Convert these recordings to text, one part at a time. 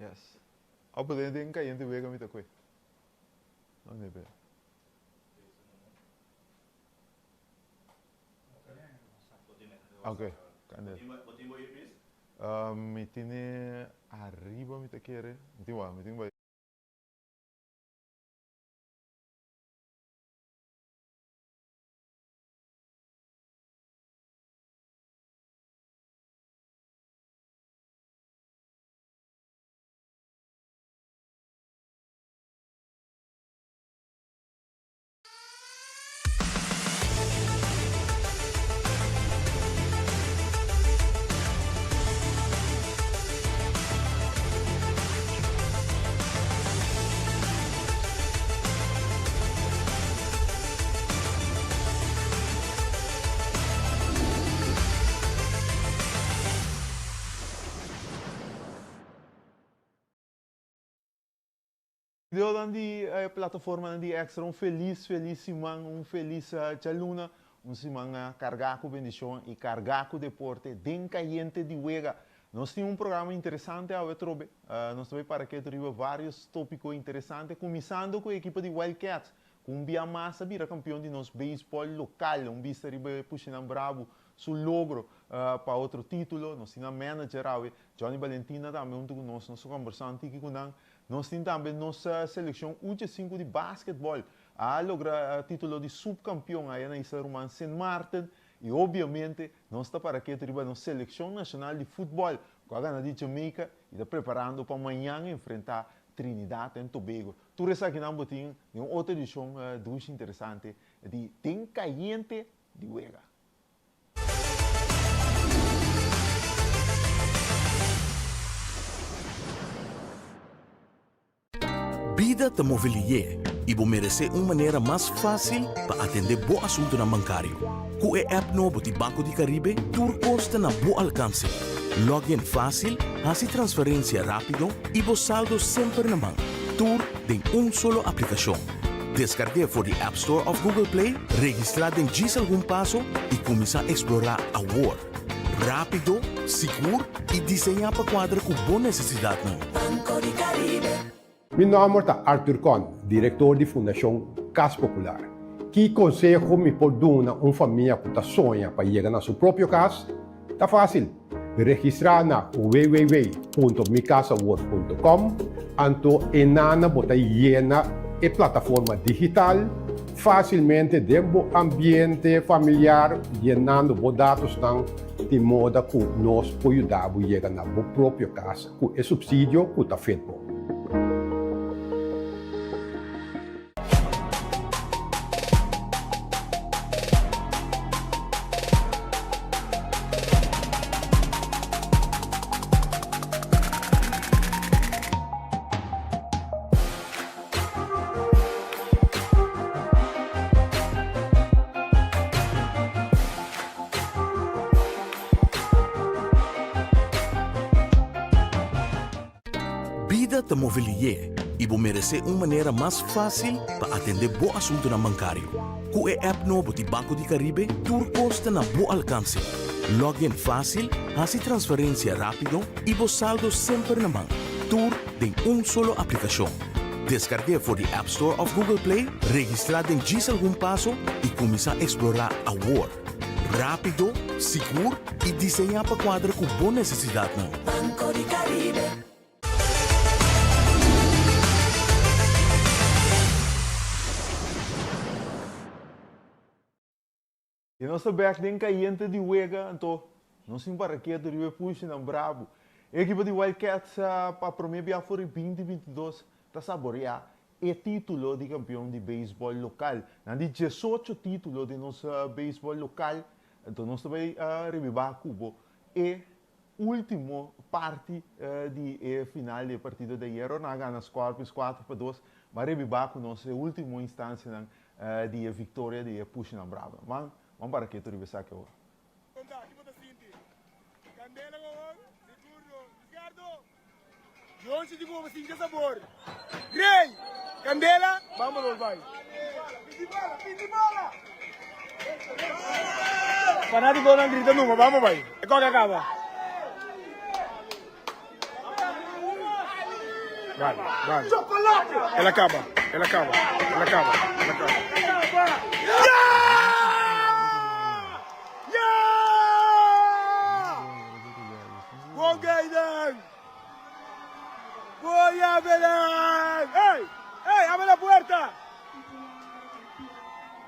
Yes. Apo den den cayente wega mi ta koe. No nebe. Ok, candela. Uh, mi tine arriba mi ta kere. Mi tin wa, mi tin bai. Videonan di e plataformanan di Extra un felis felis siman un felis djaluna un siman kargá ku bendishon i kargá ku deporte den kayente di wega nos tin un programa interesante awe atrobe nos ta bai para ketu riba varios topiko interesante kuminsando ku e ekipo di Wild Cats ku un bia mas a bira kampion di nos beisbòl lokal un bista riba e pushinan brabu su logro pa otro título nos tin nan manager awe Johnny Balentina tambe huntu ku nos nos a kòmbersá un tiki ku nan Nos tin tambe nos seleccion U15 di basketball a logra titulo di subcampeon aya na Isla Ruman Sint Maarten y obviamente nos ta para ketu riba nos seleccion nacional di futbol cu a gana di Jamaica y ta preparando pa mañan enfrenta Trinidad and Tobago. Tur esakinan bo tin den un otro edicion dushi interesante di Den Cayente di Wega. Bida ta move lié i bo meresé un manera mas fásil pa atendé bo asuntunan bankario. Ku e app nobo di Banco di Caribe tur kos ta na bo alkanse. Log in fásil, hasi transferensia rápido i bo saldo semper na man. Tur den un solo aplikashon. Deskarg'é for di App Store òf Google Play, registrá den djis algun paso i kuminsá eksplorá awor! Rápido, sigur i diseñá pa kuadra ku bo nesesidatnan. Banco di Caribe. Mi nòmber ta Arthur Con, direktor di Fundashon Kas Popular. Ki konseho mi por duna un famia ku ta soña pa yega na su propio kas? Ta fásil! Registrá na www.micasawor.com anto enana bo ta yena e plataforma digital fásilmente den bo ambiente familiar yenando bo datosnan di moda ku nos por yuda bo yega na bo propio kas ku e supsidio ku ta fit bo. Bida ta move lié i bo meresé un manera mas fásil pa atendé bo asuntunan bankario. Ku e app nobo di Banco di Caribe tur kos ta na bo alkanse. Log in fásil, hasi transferensia rápido i bo saldo semper na man. Tur den un solo aplikashon. Deskarg'é for di App Store òf Google Play, registrá den djis algun paso i kuminsá eksplorá awor! Rápido, sigur i diseñá pa kuadra ku bo nesesidatnan. Banco di Caribe. I nos ta bek den kayente di wega, anto nos tin para ketu riba e pushinan brabu. E ekipo di Wild Cats pa promé bia for di binti 22 ta saboreá e título di kampion di beisbòl lokal. Nan di diesocho título den nos beisbòl lokal, anto nos ta bai ribibá ku bo e último parti di e final di e partido di ayero. Nan a gana Scorpions 4-2, ma ribibá ku nos e último instansianan di e viktoria di e Pushinan Bravo. Man, man para ketu riba esaki awor. Jonchi di bobo sinti sabor. Rey! Candela, bambalor bai. Fanaticonan grita numa, bamba bai. E koke a caba. Vale, vale. El a caba, el a caba, el a caba, el a caba. Yeah! Yeah! Bon Gaiden! Voy a Belén! ¡Ey! ¡Ey! ¡Abre la puerta!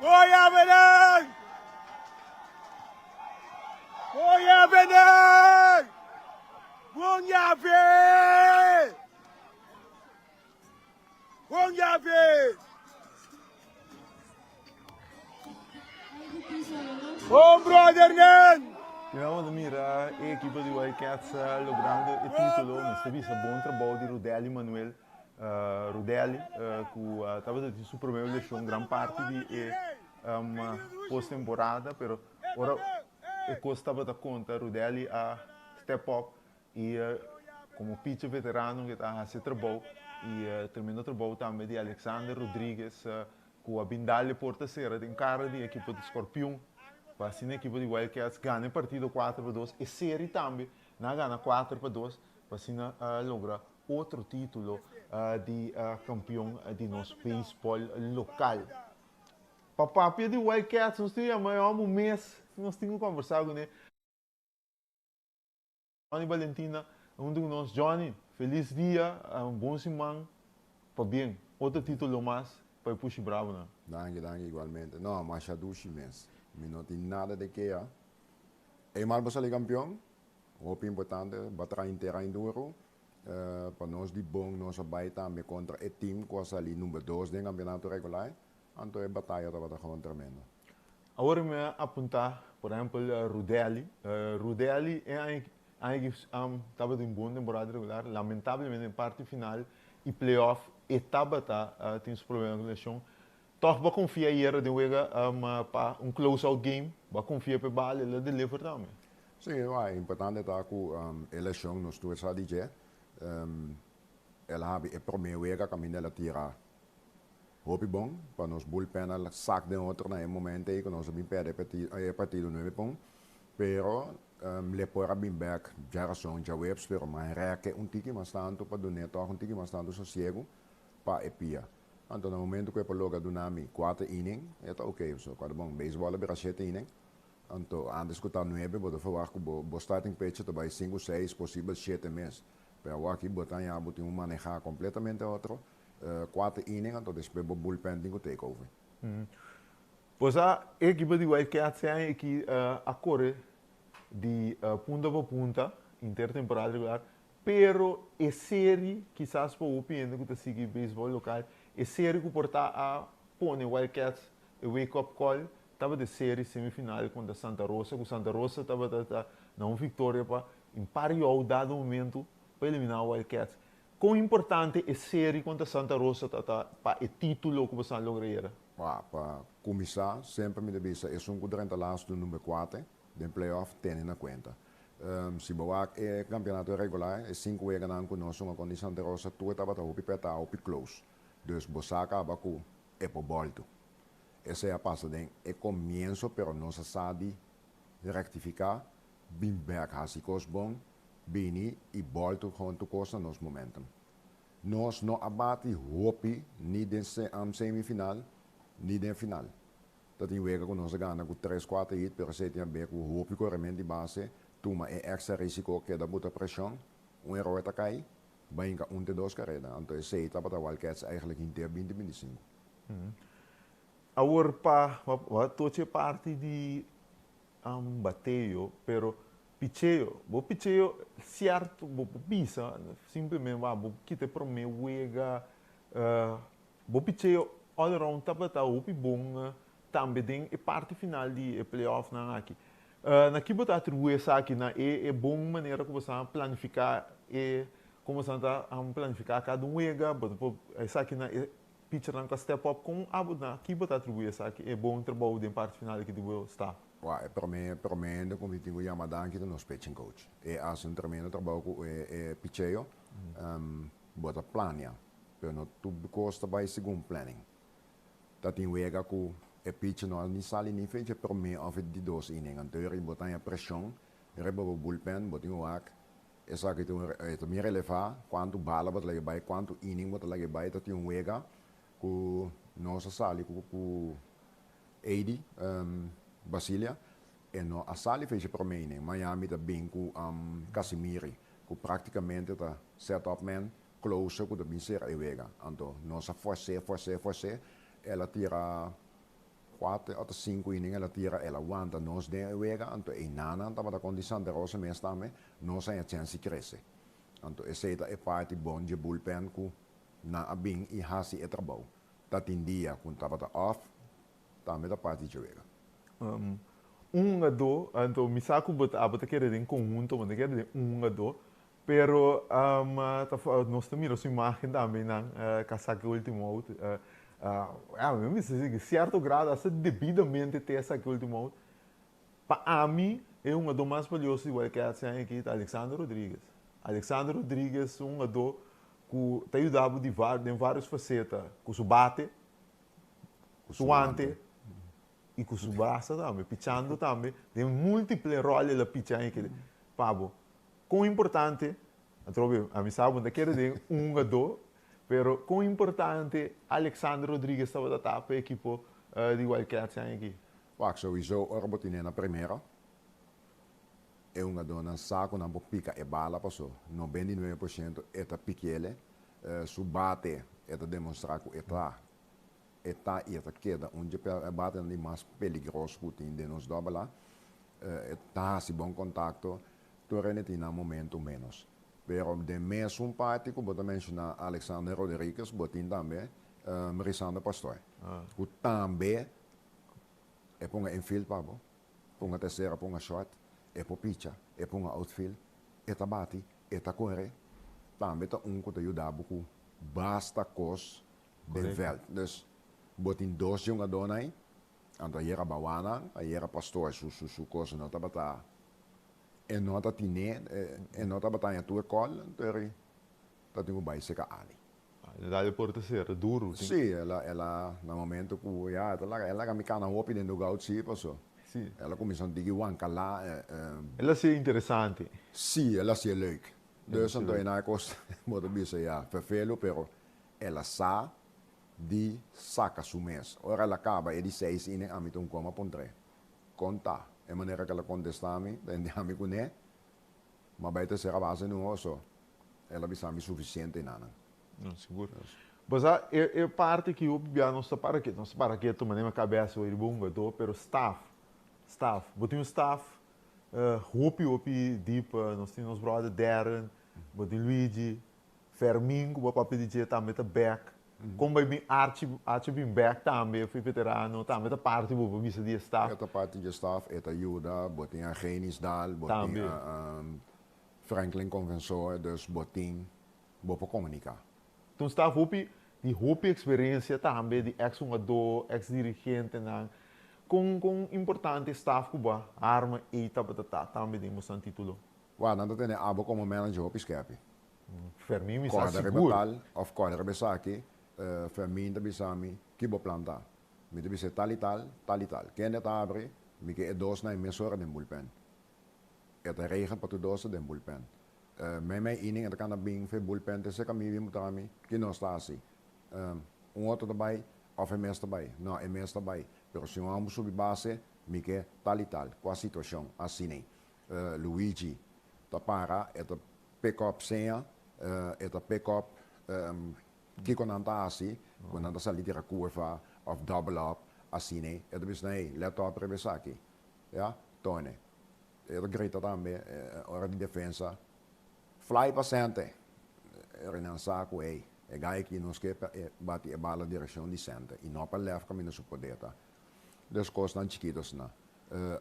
¡Voy a Belén! Voy a Belén! Bon Yave! Bon Yave! Bon brother nan! Miramos mira e ekipo di Wildcats logrando e titulo. Mester bisa bon trabou di Rudelli Manuel. Rudelli ku tabata tin su prome leshon gran parti di e posttemporada, pero ora e kos tabata konta Rudelli a step up i komo pitcher veterano ke ta hasi e trabou i tremendo trabou tambe di Alexander Rodriguez ku a bin dal e porta sera den kara di ekipo di Scorpion pa asina ekipo di Wildcats gana e partido 4-2 e seri tambe nan a gana 4-2 pa asina logra otro titulo di kampion di nos beisbòl lokal. Pa papia di Wildcats nos tin yama e hòmber mes nos tin ku kòmbersá kuné. Johnny Balentina huntu ku nos. Johnny, felis dia, bon siman, pabien. Otro titulo mas pa e Pushi Bravonan. Danki, danki igualmente. No, masha dushi mes. Mi no tin nada de keha. Eenmaal bo sali kampion, hopi importante, bo traha intera ain duru. Pa nos di bon nos a bai tambe kontra e team ku a sali number dos den kampeonato regular. Anto e bataya tabata gewoon tremendo. Awor mi a apuntá, por ehempel, Rudelli. Rudelli e aña aña aki tabata un bon temporada regular. Lamentablemente den parti final y playoff e tabata tin su problema ku lesion. Tòg bo a konfia ayera den wega pa un close out game. Bo a konfia pa e bal, el a deliver tambe. Sí, e importante ta ku e lesion nos tur sa di dje. El a habi e promé wega kaminda el a tira Hopi bon pa nos bullpen a sak den otro na e momento ei ku nos a bin perde e partido nuebe pon. Pero le por a bin bek djarason djaweps pero mas reke un tiki mas tantu pa dun'é tòg un tiki mas tantu sosiegu pa e pia. Anto na momento ku e por logra duna mi kuater inning e ta oke. So kuater bon beisbòl a bira shete inning anto antes ku ta nuebe bo ta ferwagt ku bo starting pitcher ta bai sinku seis posibel shete mes. Pero awor aki bo ta haña bo tin un manehá kompletamente otro. Kuater inning anto despues bo bullpen tin ku take over. Pues a e ekipo di Wild Cats e aña aki a kore di punta pa punta inter temporada regular, pero e seri kisas pa hopi hende ku ta sigui beisbòl lokal, e seri ku por ta a pone Wild Cats e wake up call tabata e seri semifinal kontra Santa Rosa, ku Santa Rosa tabata ta na un viktoria pa un par yòu dado momento pa eliminá Wild Cats. Kon importante e seri kontra Santa Rosa ta ta pa e titulo ku boso a logra yera? Pa pa kuminsá, semper mi ta bisa esun ku drenta lastu number kuater den playoff tene na kuenta. Si bo wak e kampeonato regular, e sinku weganan ku nos hunga kontra di Santa Rosa tur tabata hopi pètá, hopi close. Dus bo sa kaba ku e por bòltu. Esei a pasa den e komienso pero nos a sa di rektifiká, bin bèk hasi kos bon Bini i bòltu gewoon tur kos na nos momentum. Nos no a bati hopi ni den semifinal ni den final. Ta tin wega ku nos a gana ku tres kuater hit pero esei tin haber ku hopi korementu di base, tuma e èkstra risiko, keda buta preshon, un eror ta kai, bai hinka un te dos kareda. Anto esei tabata Wildcats eigenlijk hinter binti 25. Awor pa tochi e parti di bateo, pero picheo, bo picheo cierto bo por bisa simplemente wak bo kita e prome wega, bo picheo all around tabata hopi bon tambe den e parti final di e playoff nan aki. Na ki bo ta atribui esaki? Na e bon manera ku bo sa planifica e como bo ta planifica cada un wega, bo ta por esaki na e Pitchernan ta step up kon abo na ki bo ta atribuí esaki e bon trabou den parti final aki di bo staff? Wak, e prome prome hende ku mi tin ku yama danki ta nos pitching coach. E hasi un tremendo trabou ku e e picheo. Bo ta plania, pero no tur kos ta bai segun planning. Ta tin wega ku e pitcher no a ni sali ni fecha e prome òf e di dos inning. Anto bo ta haña preshon riba bo bullpen, bo tin wak. Esaki ta un e ta mira elevá kuantu bala bo ta laga bai, kuantu inning bo ta laga bai, ta tin un wega ku nos a sali ku ku Ady Basilia, e no a sali fecha promé inning. Miami ta bin ku Casimiri ku praktikamente ta set up man, closer ku ta bin sera e wega. Anto nos a fors'é, fors'é, fors'é, el a tira Kuater ota sinku inning el a tira, el a wanta nos den e wega, anto einanan tabata kon di Santa Rosa mes tambe, nos haña chèns di krese. Anto esei ta e parti bon dje bullpen ku nan a bin i hasi e trabou. Ta tin dia ku tabata off, tambe ta parti dje wega. Un hungadó, anto mi sa ku bo ta abo ta kere den konhunto, bo ta kere den un hungadó, Pero nos ta mira su imagen tambe nan ka saka e ultimo out. Mi mester si cierto grado hasta debidamente te a saka e ultimo out. Pa ami e hungadó mas valioso di Wildcats e aña aki ta Alexander Rodriguez. Alexander Rodriguez un hungadó ku ta yuda bo di den varios faceta, ku su bate, su wante i ku su brasa tambe, pichando tambe den multiple rol el a picha aña aki. Pa bo, Kon importante, atrobe ami sa bo no ta kere den un hungadó, pero kon importante Alexander Rodriguez tabata ta pa e ekipo di Wildcats e aña aki? Wak, souiso ora bo tine na primera, e hungadónan sa ku nan por pika e bala paso 99% e ta pikiele, su bate e ta demostrá ku e ta e ta i e ta keda un dje batenan di mas peligroso ku tin den nos dòbel A. E ta hasi bon kontakto, tur hende tin nan momento ménos. Pero den mesun parti ku bo ta menshoná Alexander Roderiquez, bo tin tambe Risandro Pastoy, ku tambe e ponga infield pa bo, ponga tersera, ponga short, e por picha, e ponga outfield, e ta bati, e ta kore, tambe ta un ku ta yuda bo ku basta kos den veld. Dus bo tin dos jungadónan ei, anto ayera Bawana, ayera Pastoor su su su cosa no tabata, e no ta tine, e no tabata haña tur kòl, anto eri ta tin ku bai seka Ali. El a dal e porta sera duru. Sí, el a el a na momento ku ya e ta laga, el laga mi kana hopi den dugout sí paso. Sí. El a kuminsá un tiki wankalá. El a hasié interesante. Sí, el a hasié leuk. Dus anto e na e kos bo ta bisa ya ferfelu pero El a sa di saka su mes. Ora el a kaba e di seis inning ami ta un koma puntr'é. Kon ta? E manera ku el a kontestá mi ta hende ami kuné, Ma bai tersera base nu oso. El a bisa mi sufisiente nanan. No, sigur. Bo sa, e e parti ki hopi bia nos ta para ketu, nos ta para ketu manera mi kabes hoy riba un hungadó, pero staf, staf. Bo tin un staf hopi hopi diep, nos tin nos brother Darren, bo tin Luigi, Fermin ku bo papia di dje tambe ta bek. Kon bai bin Archie, Archie bin bek tambe, fi veterano, tambe ta parti bo por bisa di e staf. E ta parti di e staf, e ta yuda, bo tin Argenis Daal, bo tin Franklin Convensor, dus bo tin, bo por komuniká. Ta un staf hopi, di hopi eksperensia tambe, di eks hungadó, eks dirigentenan. Kon, kon importante e staf ku bo a arma ei tabata ta tambe den boso titulo? Wak, nan ta tene abo komo manager hopi skepi. Fermin mi sa Kòrda riba sigur. tal òf kòrda riba esaki, Fermin ta bisa mi, ki bo plan ta? Mi ta bis'é tal i tal, tal i tal. Kende ta abri? Mi ke e dosnan e mesora den bulpen. E ta regen pa tur dos ta den bulpen. Meimei inning e ta kanda bin fe bulpen te seka mi bin mutra mi ki nos ta hasi. Un otro ta bai òf e mes ta bai? No, e mes ta bai. Pero si un hòmber subi base, mi ke tal i tal. Kua situashon? Asin'ei. Luigi ta para, e ta pick up seña, e ta pick up kiko nan ta hasi, ku nan ta sali tira kurva of double up, asina e ta bisa nan, hey, let op riba esaki, ya, Tony. E ta grita tambe ora di defensa, fly pa center! E nan sa ku, hey, e guy aki nos ke pa e bati e bala direkshon di center i no pa left kaminda su poder ta. Dus kosnan chikito asina.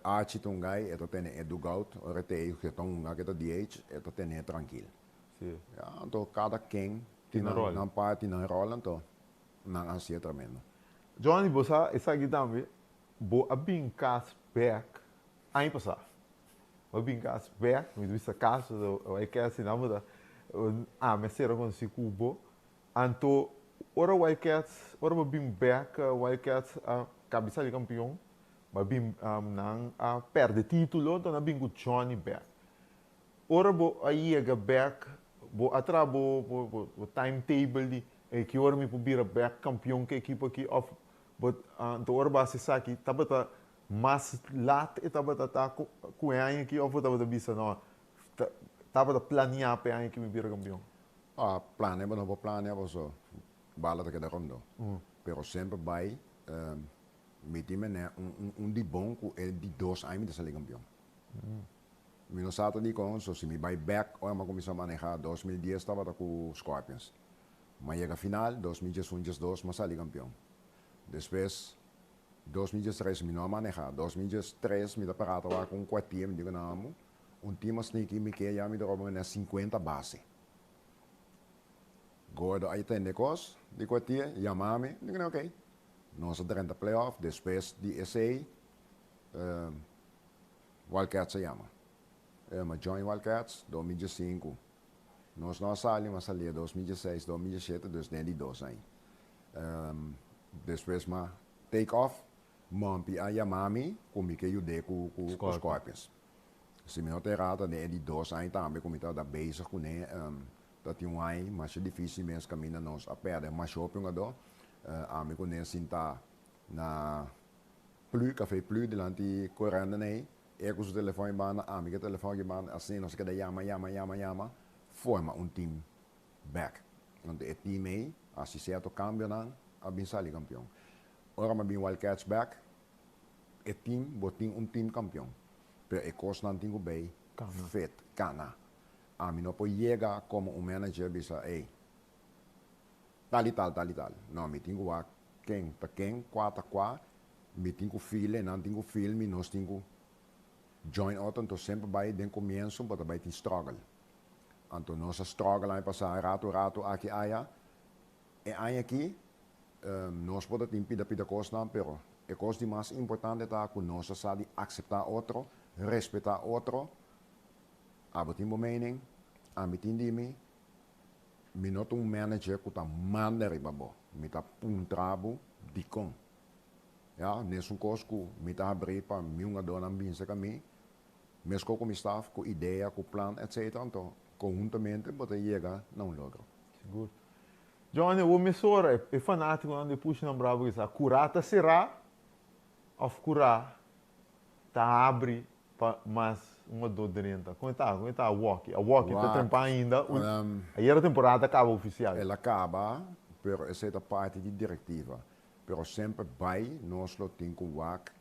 Archie ta un guy, e ta tene e dugout, ora e ta ei ku e ta hunga ku e ta DH, e ta tene trankil. Sí. Ya, anto kada ken Tin nan ròl. Nan parti, nan ròl, anto nan a hasié tremendo. Johnny, bo sa esaki tambe, bo a bin kas bèk aña pasá. Bo a bin kas bèk, mi ta bisa kas, bai kè asina bo ta, ami a sera konosí ku bo. Anto ora Wildcats, ora bo bin bèk, Wildcats a kabi sali kampion, bo a bin nan a pèrdè título, anto nan a bin ku Johnny bèk. Ora bo a yega bek, bo a traha bo bo bo timetable di ey ki ora mi por bira bek kampion ku e ekipo aki òf bo anto ora bo hasi esaki tabata mas lat e tabata ta ku e aña aki òf bo tabata bisa no tabata plania pa e aña aki mi bira kampion? A plania bo no por plania paso bala ta keda rondó pero semper bai mi tin mene un di bon ku e di dos aña mi ta sali kampion. Mi no sa ta dikon, so si mi bai bek ora mi a kuminsá manehá 2010 tabata ku Scorpions. Mi a yega final, 2011, 12 mi a sali kampion. Despues 2013 mi no a manehá, 2013 mi ta pará ta wak un kuartier, mi di ku nan amo, un tim a sneaky mi ke ya mi ta roba mi na 50 base. Gordo a tende kos di kuartier, yama mi, mi di ku nan okey. Nos a drenta playoff, despues di esei Wildcats a yama. E yama Join Wildcats, 2015. Nos no a sali, m'a sali e 2016, 2017, dus den di dos aña. Despues m'a take off, Mompi a yama mi ku mi ke yud'é ku ku Scorpions. Si mi no ta erá ta den e di dos aña tambe ku mi tabata bezig kuné. Ta tin un aña masha difísil mes kaminda nos a pèrdè masha hopi hungadó. Ami kuné sinta na Plu, Café Plu, dilanti Corenda nei, e ku su telefòn i banda, ami ku e telefòn aki banda, asina nos a keda yama, yama, yama, yama, forma un team bèk. Anto e team ei hasi sierto kambionan, a bin sali kampion. Ora mi a bin Wildcats bèk, e team, bo tin un team kampion, pero e kosnan tin ku bay fit, kana. Ami no por yega komo un manager bisa, ey, Tal i tal, tal i tal. No, mi tin ku wak ken ta ken, kua ta kua, mi tin ku feel e, nan tin ku feel mi, nos tin ku join otro, anto semper bai den komienso bo ta bai tin struggle. Anto nos a struggle aña pasá ratu ratu aki aya, e aña aki nos por ta tin pida pida kosnan pero e kos di mas importante ta ku nos a sa di akseptá otro, respetá otro, abo tin bo mening, ami tin di mi, Mi no ta un manager ku ta manda riba bo. Mi ta puntra bo dikon. Ya, nesun kos ku mi ta habrí pa mi hungadónan bin serka mi, meskos ku mi staf, ku idea, ku plan, etcetera. Anto, konhuntamente bo ta yega na un logro. Sigur. Johnny, awor mesora e fanátikonan di Pushnan Bravo kisa, kurá ta será òf kurá ta habri pa mas un o dos drenta. Kon e ta? Kon e ta awoki? Awoki ta trempa ainda. Ayera temporada ta kaba ofisial. El a kaba, pero esei ta parti di direktiva. Pero semper bai nos lo tin ku wak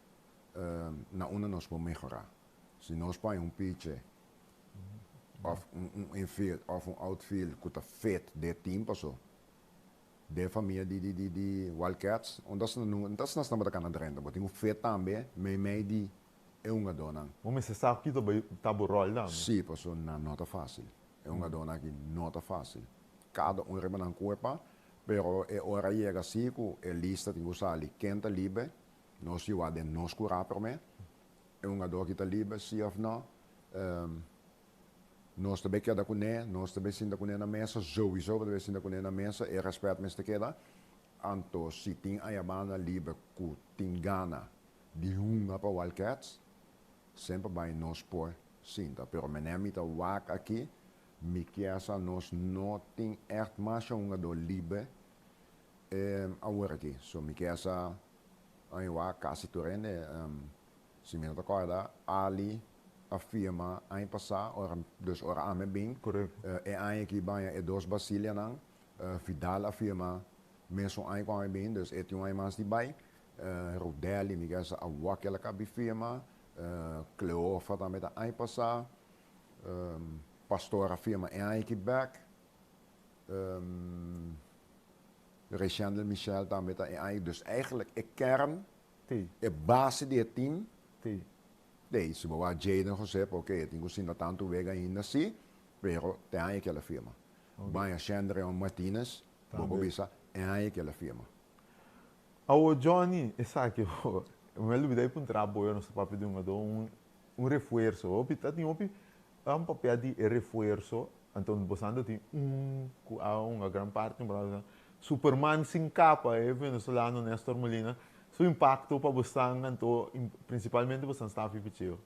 na unda nos por mehorá. Si nos paña un piche òf un infield òf un outfield ku ta fit den e team paso den famia di di di Wildcats, unda asina nan bo ta kana drenta. Bo tin ku fit tambe meimei di e hungadónan. Bo mester sa ki ta bai ta bo ròl tambe. Sí, pasobra nan no ta fásil. E hungadónan aki no ta fásil. Kada un riba nan kurpa, pero e ora yega sí ku e lista tin ku sali ken ta liber, nos yuwa den nos kurá promé, e hungadó aki ta liber sí òf nò, nos ta bai keda kuné, nos ta bai sinta kuné na mesa, souiso bo ta bai sinta kuné na mesa, e rèspèt mester keda. Anto si tin ayabanda liber ku tin gana Di hunga pa Wildcats, semper bai nos por sinta. Pero mene mi ta wak aki, mi kier sa nos no tin echt masha hungador liber awor aki. So mi kier sa aña wak casi tur hende. Si mi no ta corda, Ali a firma aña pasa, ora, dus ora ami a bin, e aña aki baña e dos Basilianan, Vidal a firma mesun aña cu ami a bin, dus e tin un aña mas di bai. Rudelli, mi kesa a wak el a kabi firma, Cleofa tambe ta aña pasá, Pastor a firma e aña aki bek, Reshendel Michel tambe ta e aña, dus eigenlijk e kern, e base di e team, te, si bo wak Jayden Josep, ok, e tin ku sinta tantu wega ainda si, pero te aña ki el a firma. Baña Shendreon Martinez, bo por bisa e aña ki el a firma. Awo Johnny, esaki ho, mi a lubida di puntra bo, nos ta papia di un ado, un un refuerso, hopi ta tin hopi a papia di e refuerso, anto bosnan ta tin un ku a hunga gran parti temporada Superman sin kapa, e venezolano Nestor Molina, su impakto pa bosnan anto principalmente bosnan staff i picheo.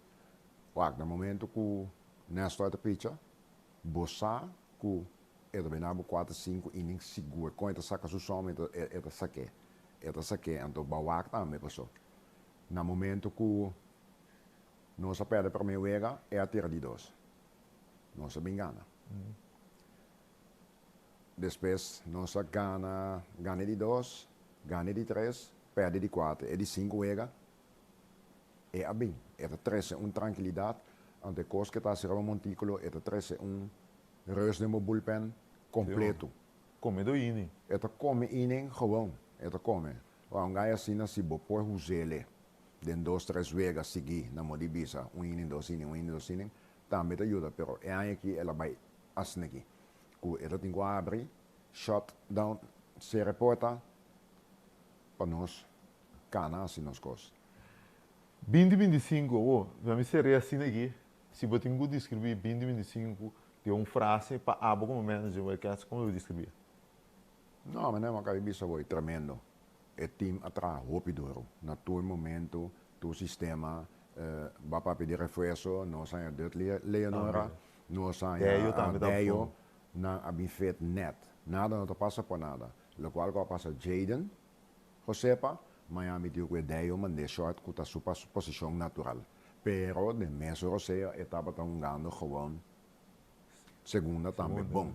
Wak, na momento ku. Nestor ta picha, bo sa ku e ta bina bo kuater sinku inning sigur. Kon e ta saka su som e ta sak'é. E ta sak'é anto bo a wak tambe paso na momento ku nos a pèrdè promé wega e a tira di dos. Nos a bin gana. Despues nos a gana, gana e di dos, gana e di tres, pèrdè e di kuater. E di sinku wega e a bin. E ta trese un trankilidat, anto e kos ke ta hasi riba montíkulo e ta trese un rus den bo bullpen kompleto. Kome do inning. E ta kome inning gewoon, e ta kome. Ora un gai asina si bo por huzele den dos tres wega sigui na mo di bisa un inning dos inning un inning dos inning tambe ta yuda pero e aña aki el a bai asina aki ku e ta tin ku abri shut down sera e porta pa nos kana hasi nos kos. Binti 25, Awor, mi a mi ser'é asina aki, si bo tin ku deskribí binti 25 den un frase pa abo komo manager Wildcats, komo lo bo deskribí? No, mi no a kabi bisa bo, e tremendo. E team a traha hopi duru na tur momento, tur sistema, bo a papia di refuerso, nos haña Dudley Leonora, nos haña Deyo, nan a bin fit net. Nada no ta pasa por nada. Lokual ku a pasa Jayden Josepa, Miami tin ku e Deyo mand'é short ku ta su posishon natural. Pero den mesun rosea e tabata hungando gewoon segunda tambe bon.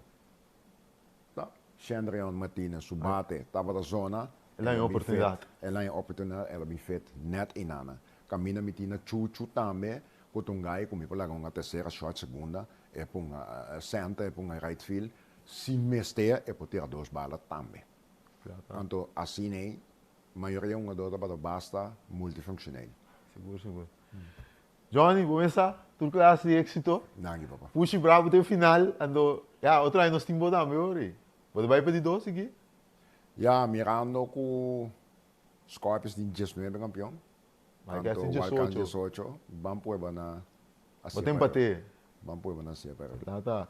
Ta, Shendrion Martinez su bate tabata zona, El a haña oportunidat. El a haña oportunidat, el a bin fit net einana. Kaminda mi tin na Chuchu tambe, ku ta un gai ku mi por laga hunga tersera, short, segunda, e por hunga center, e por hunga right field. Si mester, e por tira dos bala tambe. Anto asina ei, mayoria hungador tabata basta multifunctioneel. Sigur, sigur. Johnny, bo mesa tur clase di éxito. Danki, papa. Pushi bravo te final, anto, ya, otro aña nos tin bo tambe, ori. Bo ta bai pa di dos aki? Ya, mirando ku Scorpions tin diesnuebe kampion, Wildcats anto tin Wildcats diesocho. diesocho, ban prueba na Bo ta empate. Ban prueba na hacia pero. Ta ta.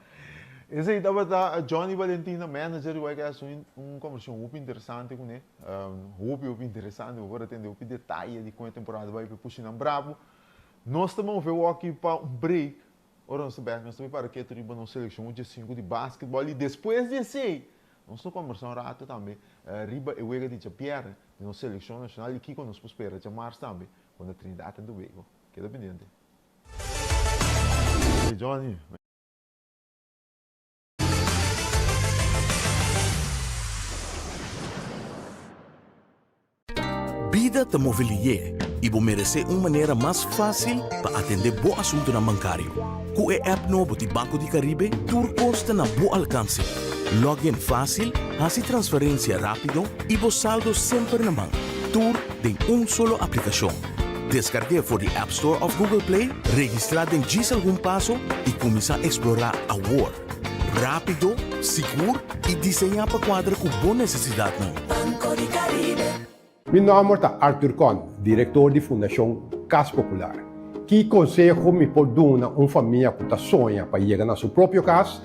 Esei tabata Johnny Valentina, manager di Wildcats, un un conversacion hopi interesante cune. Hopi hopi interesante, bo por a tende hopi detaye di con e temporada bai pa e pushinan bravo. Nos ta move awor pa un break. Ora nos ta bek, nos ta prepara ketu riba nos seleccion U15 di basketball y despues di esey, nos ta conversa un rato tambe riba e wega di djabièrnè di nos seleccion nacional y kico nos por spera djamars tambe contra Trinidad and Tobago. Keda pendiente. Hey Johnny. Bida ta move lié i bo meresé un manera mas fásil pa atendé bo asuntunan bankario. Ku e app nobo di Banco di Caribe tur kos ta na bo alkanse. Log in fásil, hasi transferensia rápido i bo saldo semper na man. Tur den un solo aplikashon. Deskarg'é for di App Store òf Google Play, registrá den djis algun paso i kuminsá eksplorá awor. Rápido, sigur i diseñá pa kuadra ku bo nesesidatnan. Banco di Caribe. Mi nòmber ta Arthur Con, direktor di Fundashon Kas Popular. Ki konseho mi por duna un famia ku ta soña pa yega na su propio kas?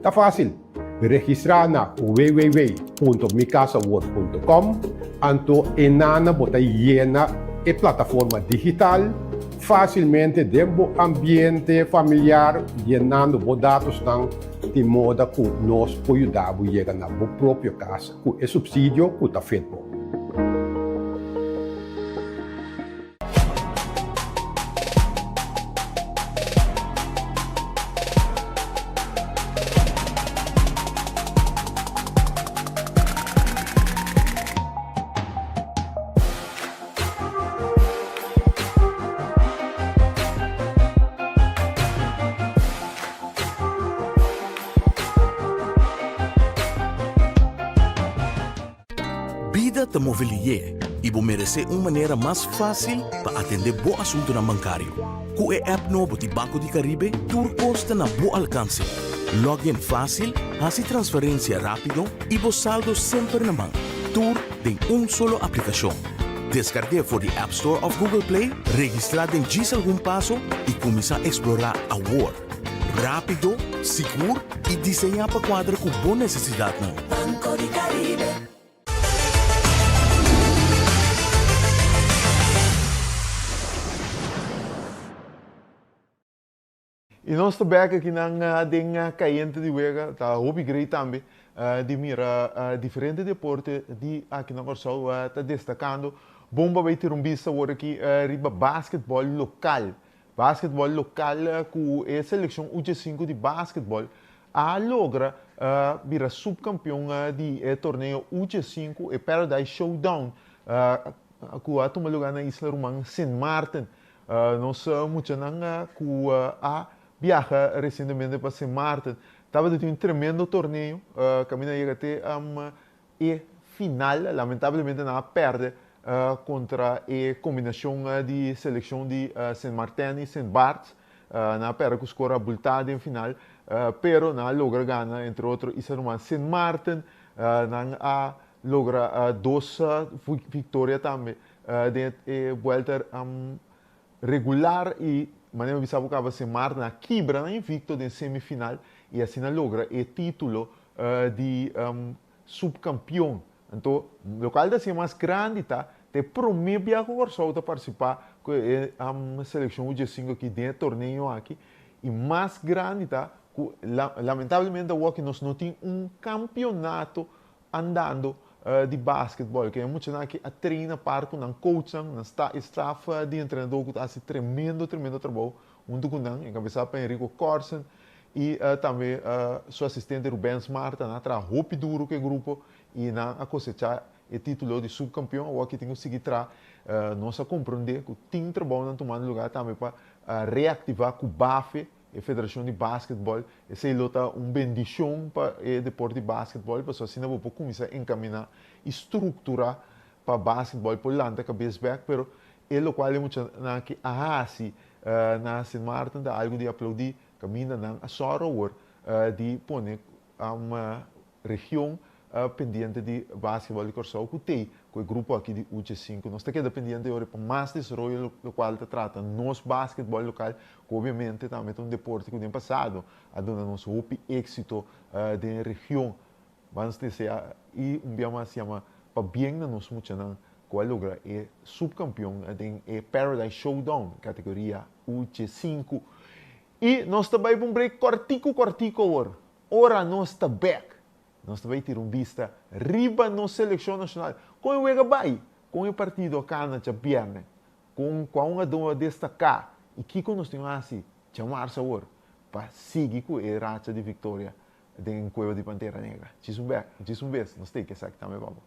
Ta fásil! Registrá na www.micasawor.com anto enana bo ta yena e plataforma digital fásilmente den bo ambiente familiar yenando bo datosnan di moda ku nos por yuda bo yega na bo propio kas ku e supsidio ku ta fit bo. Bida ta move lié i bo meresé un manera mas fásil pa atendé bo asuntunan bankario. Ku e app nobo di Banco di Caribe tur kos ta na bo alkanse. Log in fásil, hasi transferensia rápido i bo saldo semper na man. Tur den un solo aplikashon. Deskarg'é for di App Store òf Google Play, registrá den djis algun paso i kuminsá eksplorá awor. Rápido, sigur i diseñá pa kuadra ku bo nesesidatnan. Banco di Caribe. I I nos ta bek akinan den Kayente di Wega. Ta hopi great tambe di mira diferente deporte di aki na Kòrsou ta destakando. Bon pa bai tira un bista awor aki riba basketbòl lokal. Basketbòl lokal ku e selekshon U15 di basketbòl a logra bira supkampion di e torneo U15, e Paradise Showdown ku a tuma lugá na isla ruman Sint Maarten. Nos muchanan ku a biaha resientemente pa Sint Maarten tabata tin un tremendo torneo kaminda a yega te e final. Lamentablemente nan a pèrdè kontra e kombinashon di selekshon di Sint Maarten i Sint Barts. Nan a pèrdè ku skor abultá den final, pero nan a logra gana entre otro Isla Ruman Sint Maarten. Nan a logra dos viktoria tambe Den e buelta regular y manera mi bisa bo caba Sint Maarten a kibra nan invicto den semifinal y asina logra e titulo di subcampeon. Anto locual ta haci'e mas grandi ta ta e prome bia cu Corsou ta participa cu e seleccion U15 aki den e torneo aki y mas grandi ta cu lamentablemente awoki nos no tin un campeonato andando di basketball. Ke e muchanan aki a traina par ku nan coachnan, nan sta e staff di entrenador ku ta hasi tremendo tremendo trabou huntu ku nan, enkabesá pa Enrico Corsen i tambe su asistente Rubens Marta. Nan a traha hopi duru ku e grupo i nan a kosechá e titulo di subkampion. Awor aki tin ku sigui traha. Nos a komprondé ku tin trabounan tumando lugá tambe pa reaktivá ku Bafe. E federashon di basketbòl, esei lo ta un bendishon pa e deporte di basketbòl, pasobra asina bo por kuminsá enkaminá i strukturá pa basketbòl por lanta kabes bèk, pero e lokual e muchanan aki a hasi na Sint Maarten ta algu di aplaudí, kaminda nan a sòru awor di pone Region pendiente di basketball di Kòrsou ku tei ku e grupo aki di Uche sinku. Nos ta keda pendiente ora pa mas desaroyo lokual ta trata nos basketball lokal ku obviamente tambe ta un deporte ku den pasado a duna nos hopi éksito den e region. Bans desea i un bia mas yama pabien na nos muchanan ku a logra e supkampion den e Paradise Showdown kategoria Uche sinku. I nos ta bai pa un break kòrtiku kòrtiku awor. Ora nos ta bek, nos ta bai tira un bista riba nos selekshon nashonal. Kon e wega bai? Kon e partido a kana djabièrnè? Kon kua un adó a destaká? I kiko nos tin hasi djamarsa awor pa sigui ku e racha di viktoria den Kueba di Pantera Negra? Djis un bek, djis un bes, nos tei esaki tambe pa bo.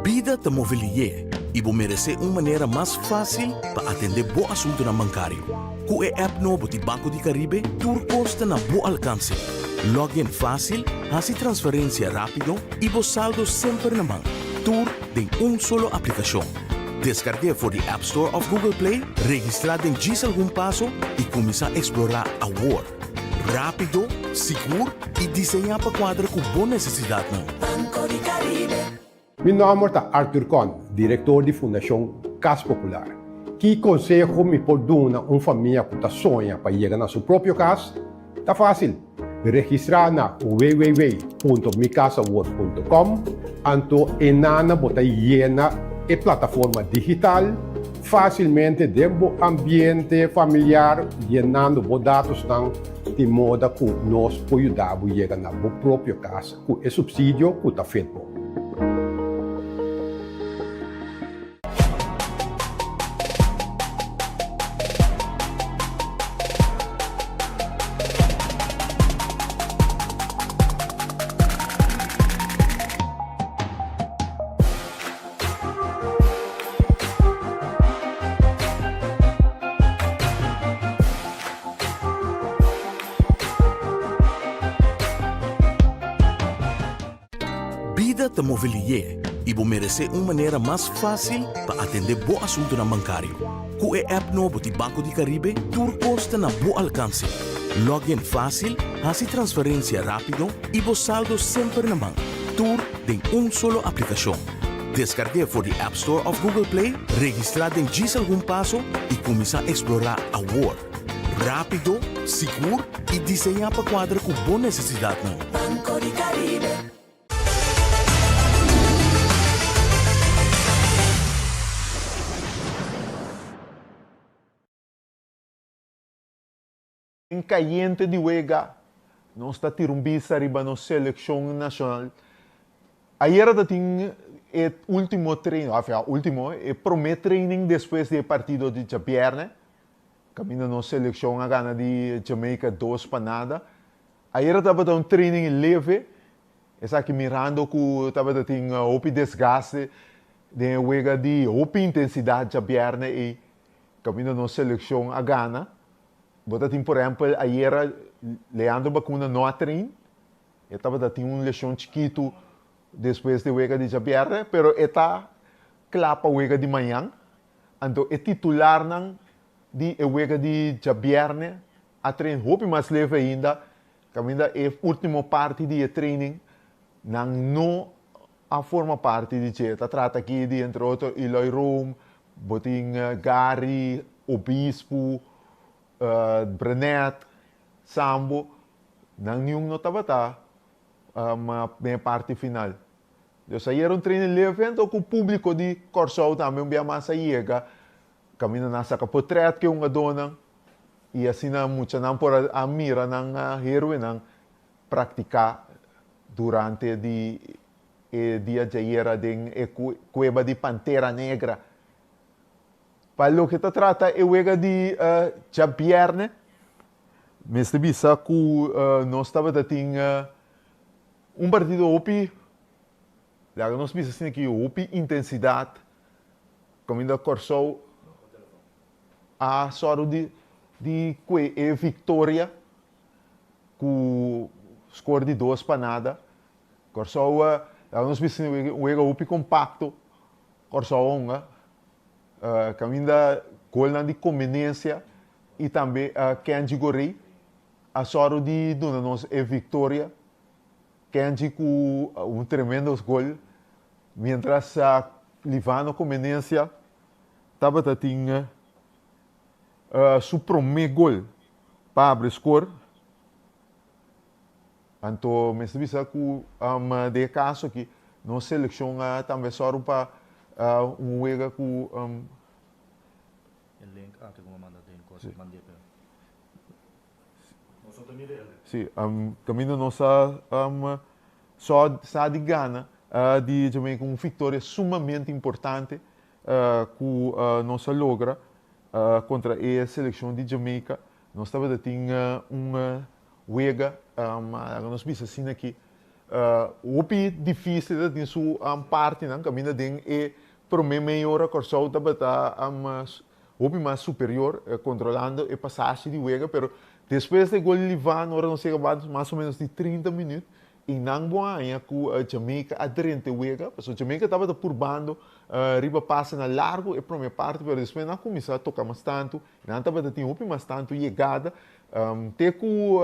Bida ta move lié i bo meresé un manera mas fásil pa atendé bo asuntunan bankario. Ku e app nobo di Banco di Caribe tur kos ta na bo alkanse. Log in fásil, hasi transferensia rápido i bo saldo semper na man. Tur den un solo aplikashon. Deskarg'é for di App Store òf Google Play, registrá den djis algun paso i kuminsá eksplorá awor! Rápido, sigur i diseñá pa kuadra ku bo nesesidatnan. Banco di Caribe. Mi nòmber ta Arthur Con, direktor di Fundashon Kas Popular. Ki konseho mi por duna un famia ku ta soña pa yega na su propio kas? Ta fásil! Registrá na www.micasawor.com anto enana bo ta yena e plataforma digital fásilmente den bo ambiente familiar yenando bo datosnan di moda ku nos por yuda bo yega na bo propio kas ku e supsidio ku ta fit bo. Bida ta move lié i bo meresé un manera mas fásil pa atendé bo asuntunan bankario. Ku e app nobo di Banco di Caribe tur kos ta na bo alkanse. Login fásil, hasi transferensia rápido i bo saldo semper na man. Tur den un solo aplikashon. Deskarg'é for di App Store òf Google Play, registrá den djis algun paso i kuminsá eksplorá awor. Rápido, sigur i diseñá pa kuadra ku bo nesesidatnan. Banco di Caribe. Den kayente di wega, nos ta tira un bista riba nos selekshon nashonal. Ayera ta tin e ultimo training, of ya ultimo, e prome training despues di e partido di djabièrnè, kaminda nos selekshon a gana di Jamaica dos pa nada. Ayera tabata un training leve, esaki mirando ku tabata tin hopi desgaste den e wega di hopi intensidat djabièrnè ei, kaminda nos selekshon a gana. Bo ta tin por ehempel ayera Leandro Bacuna no a train, e tabata tin un lesion chikitu despues di wega di djabièrnè, pero e ta kla pa wega di mañan. Anto e titularnan di e wega di djabièrnè a train hopi mas leve ainda, kaminda e ultimo parti di e training nan no a forma parti di dje. Ta trata aki di entre otro Eloy Room, bo tin Gary, Obispo, Brenet, Sambo, nan niun no tabata den e parti final. Dus ayer un training leve anto ku publiko di Kòrsou tambe un bia mas a yega kaminda nan a saka potrèt ku e hungadónan i asina muchanan por a mira nan héroenan praktiká durante di e dia djayera den e kueba di Pantera Negra. Pa loke ta trata e wega di djabièrnè, mester bisa ku nos tabata tin un partido hopi, laga nos bisa asina ki hopi intensidat, kaminda Kòrsou a sòru di kue e viktoria ku skor di dos pa nada. Kòrsou laga nos bisa un wega hopi kompakto. Kòrsou a hunga kaminda golnan di kombenensia i tambe Kenji Gorré a sòru di duna nos e viktoria. Kenji ku un tremendo gol mientras Livano Comenencia tabata tin su promé gol pa abri skor. Anto mester bisa ku den e kaso aki nos selekshon a tambe sòru pa un wega ku. E link aki ku mi a manda den kos ku mand'é pero nos no ta mira e link. Si, kaminda nos a sò sa di gana di Jamaica un viktoria sumamente importante ku nos a logra kontra e selekshon di Jamaica. Nos tabata tin un wega, laga nos bisa asina aki, hopi difícil ta tin su partinan kaminda den e promé meia ora Kòrsou tabata hopi mas superior kontrolando e pasashi di wega, pero despues di e gol di Livan ora nos yega mas o menos di trinta minüt I nan bo haña ku Jamaica a drenta e wega, pasobra Jamaica tabata purbando riba pasenan largu e prome parti, pero despues nan a kuminsá toka mas tantu, nan tabata tin hopi mas tantu yegada, te ku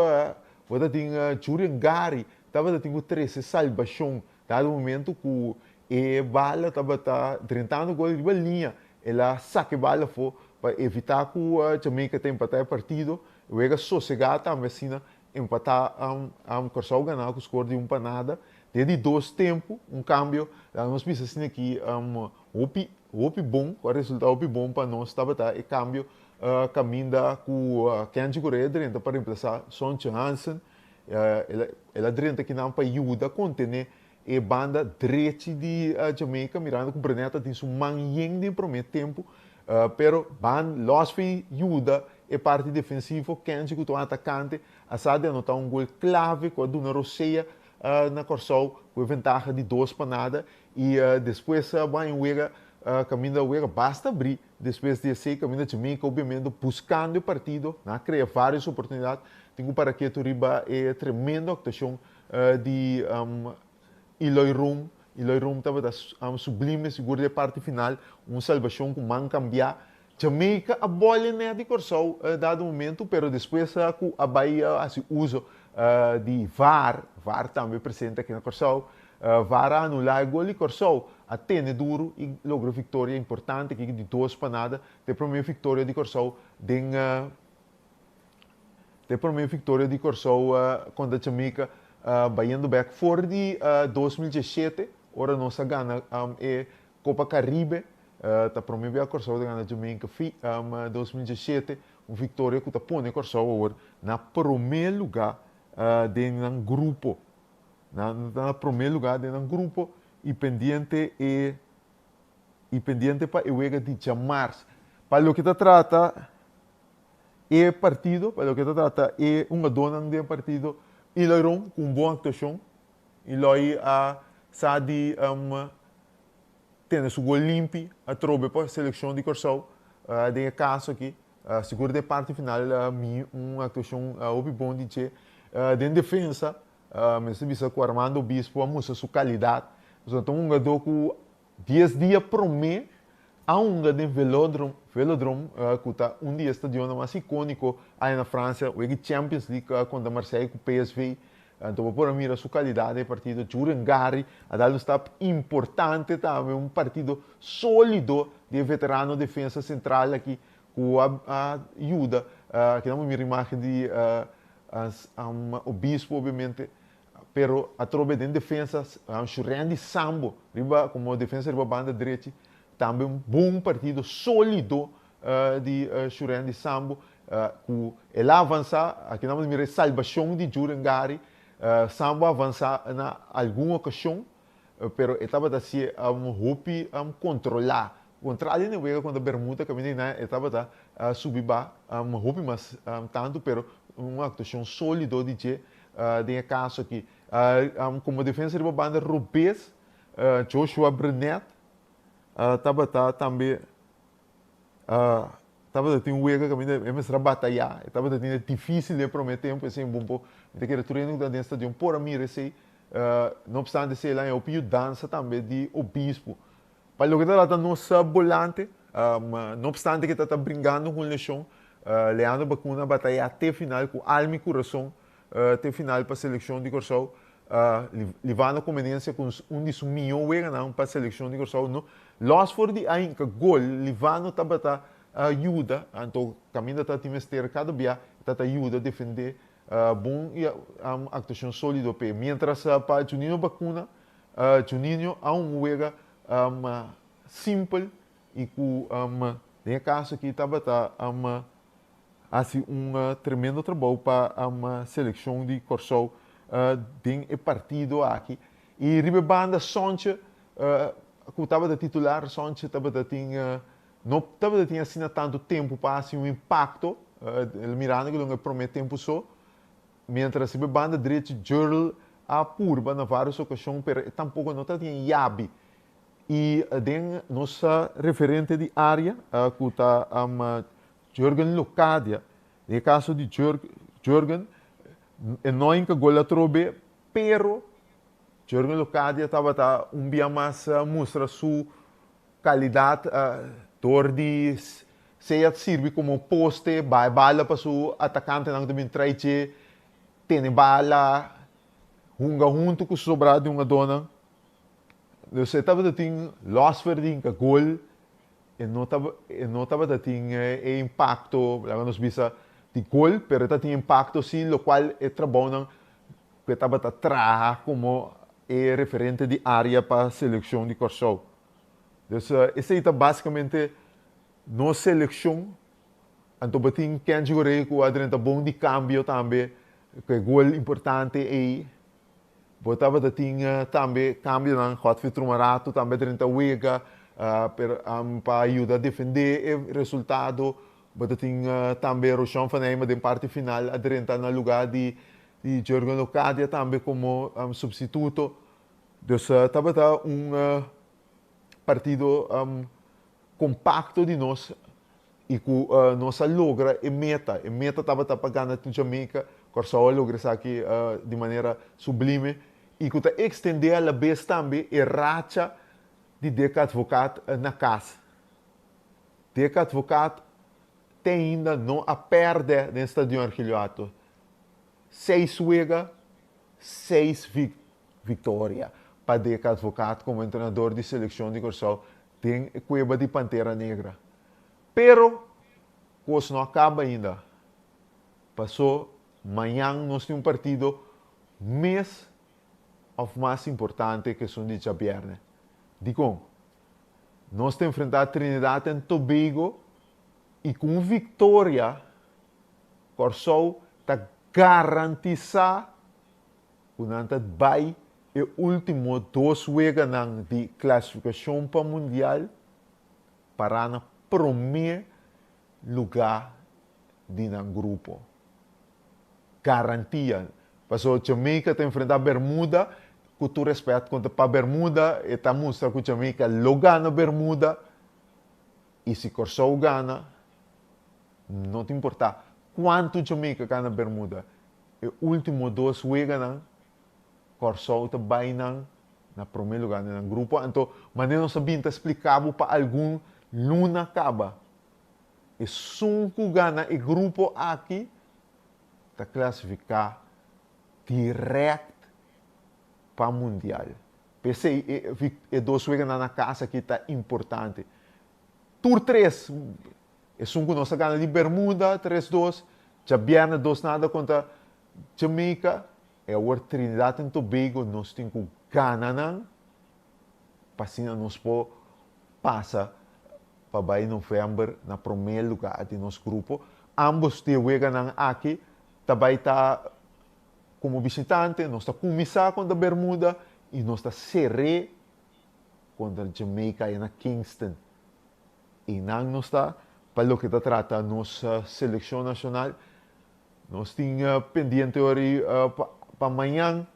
bo ta tin Jurien Gary tabata tin ku trese salbashon dado momento ku e bala tabata drentando gol riba liña, el a saka e bala afó pa evitá ku Jamaica ta empatá e partido, e wega sosegá tambe asina Empatá Kòrsou ganá ku skor di un pa nada. Den di dos tempu un kambio laga nos bisa asina aki hopi hopi bon ku a resultá hopi bon pa nos tabata e kambio kaminda ku Kenji Correa drenta pa remplasá Sontje Hansen. El a drenta kinan pa yuda kontené e banda drechi di Jamaica mirando ku Brenet a tin su man yen den promé tempu pero ban los fi yuda e parti defensivo Kenji ku ta un atakante a sa di anotá un gol klave ku a duna rosea na Kòrsou ku e ventaha di dos pa nada i despues a bai un wega kaminda wega basta abrí despues di esei kaminda Jamaica obiamente buskando e partido nan a krea vários oportunidat tin ku para ketu riba e tremendo aktuashon di Eloy Room. Eloy Room tabata sublime sigur den parti final, un salbashon ku man kambiá. Jamaica a bòl e nèt di Kòrsou dado momentu, pero despues ku a bai hasi uso di var, var tambe presente aki na Kòrsou, var a anulá e gol di Kòrsou a tene duru i logra viktoria importante aki di 2-0, ta e promé viktoria di Kòrsou den ta e promé viktoria di Kòrsou kontra Jamaica bayendo bèk for di 2017 ora nos a gana e Kopa Karibe. Ta promé bia Kòrsou ta gana Jamaica fi 2017, un viktoria ku ta pone Kòrsou awor na promé lugá den nan grupo. Nan ta na promé lugá den nan grupo i pendiente e i pendiente pa e wega di djamars. Pa loke ta trata e partido, pa loke ta trata e hungadónan den e partido, Eloy Room ku un bon aktuashon. Eloy a sa di tene su gol limpi atrobe pa selekshon di Kòrsou den e kaso aki. Sigur den e parti final mi un aktuashon hopi bon di dje. Den defensa mester bisa ku Armando Obispo a mustra su kalidat. Pasobra ta un hungadó ku 10 dia promé a hunga den Velodrom, Velodrome, ku ta un di e stadionnan mas ikóniko aya na Fransia, wega di Champions League kontra Marseille ku PSV. Anto bo por a mira su kalidat den e partido. Juren Gary a dal un stap importante tambe, un partido sólido di e veterano defensa sentral aki ku a yuda. Aki nan bo mira imágen di Obispo obviamente. Pero atrobe den defensa Shurendi Sambo riba como defensa riba banda drechi tambe un bon partido solido di Shurendi Sambo cu el a avansa aki nan mira e salbacion di Jurengari. Sambo a avansa na algun ocasion pero e tabata haci'e hopi controla contrali na e wega contra Bermuda caminda eynan e tabata subi ba hopi mas tanto pero un actuacion solido di dje. Den e kaso aki, komo defensa riba banda robes, Joshua Brenet tabata tambe tabata tin un wega kaminda e mester a batayá, e tabata tin e difísil den e promé tempu, esei un bon por, mi ta kere tur hende ku ta den stadion por a mira esei, no opstante esei el a haña hopi yudansa tambe di obispo. Pa loke ta trata nos bolante, no obstante ke ta ta bringando ku un leshon, Leandro Bacuna a batayá te final ku alma i kurason te final pa selekshon di Kòrsou, Livano Comenencia ku un di su mihó weganan pa selekshon di Kòrsou. No lòs for di a hinka gol, Livano tabata yuda, anto kaminda ta tin mester kada bia e ta ta yuda defendé bon i aktuashon sólido p'e. Miéntras pa Juninho Bacuna, Juninho a un wega simpel i ku den e kaso aki tabata hasi un tremendo trabou pa selekshon di Kòrsou den e partido aki. I riba e banda Sontje ku tabata titular, Sontje tabata tin no tabata tin asina tantu tempu pa hasi un impakto, mirando ku den e promé tempu so. Mientras riba e banda drechi Jurl a purba na varios ocasion pero e tampoco no ta tin yabi. Y den nos referente di area cu ta Jurgen Locadia, den e caso di Jurgen e no hinca gol atrobe pero Jurgen Locadia tabata un bia mas mustra su Calidad dor di sea sirbi como poste, baha bala pa su atacantenan cu ta bin trai dje, tene bala, hunga hunto cu su sobrado di hungadornan. Dus e tabata tin los for di hinca gol, e no e no tabata tin e impacto, laga nos bisa, di gol, pero e ta tin impacto si locual e trabounan cu e tabata traha como e referente di area pa seleccion di Corsou. Dus esei ta basicamente nos seleccion. Anto bo tin Kenji Goree cu a drenta bon di cambio tambe, cu e gol importante ei. Bo tabata tin tambe cambionan, Godfrey Trumarato tambe a drenta wega pero pa yuda defende e resultado. Bo ta tin tambe Roshan van Eyma den parti final a drenta na lugar di Jurgen Locadia tambe como substituto. Dus tabata un partido compacto di nos y cu nos a logra e meta. E meta tabata pa gana Jamaica. Corsou a logra esaki di manera sublime. I ku ta ekstendé alabes tambe e racha di Dick Advocaat na kas. Dick Advocaat te ainda no a pèrdè den Stadion Ergilio Hato. Seis wega, seis viktoria pa Dick Advocaat komo entrenador di selekshon di Kòrsou den e kueba di Pantera Negra. Pero kos no a kaba ainda. Pasó mañan nos tin un partido mes òf mas importante ku esun di djabièrnè. Dikon? Nos ta enfrentá Trinidad and Tobago i ku un viktoria Kòrsou ta garantisá ku nan ta bai e último dos weganan di klasifikashon pa Mundial pará na promé lugá di nan grupo. Garantia. Pasobra Jamaica ta enfrentá Bermuda, ku tur rèspèt kontra pa Bermuda, e ta mustra ku Jamaica lo gana Bermuda i si Kòrsou gana, no ta importá kuantu Jamaica gana Bermuda, e último dos weganan Kòrsou ta bai nan na promé lugá den nan grupo. Anto manera nos a bin ta spliká bo pa algun luna kaba. Esun ku gana e grupo aki ta klasifiká dirèkt pa mundial. P'esei e dos weganan na kas aki ta importante. Tur tres, esun ku nos a gana di Bermuda tres dos, djabièrnè dos nada kontra Jamaica, i awor Trinidad en Tobago nos tin ku gana nan pa asina nos por pasa pa bai november na prome lugar di nos grupo. Ambos di e weganan aki ta bai ta como bishitante, nos ta cuminsa contra Bermuda y nos ta cere contra Jamaica aya na Kingston. Eynan nos ta pa loke ta trata nos seleccion nacional. Nos tin pendiente ori pa mañan.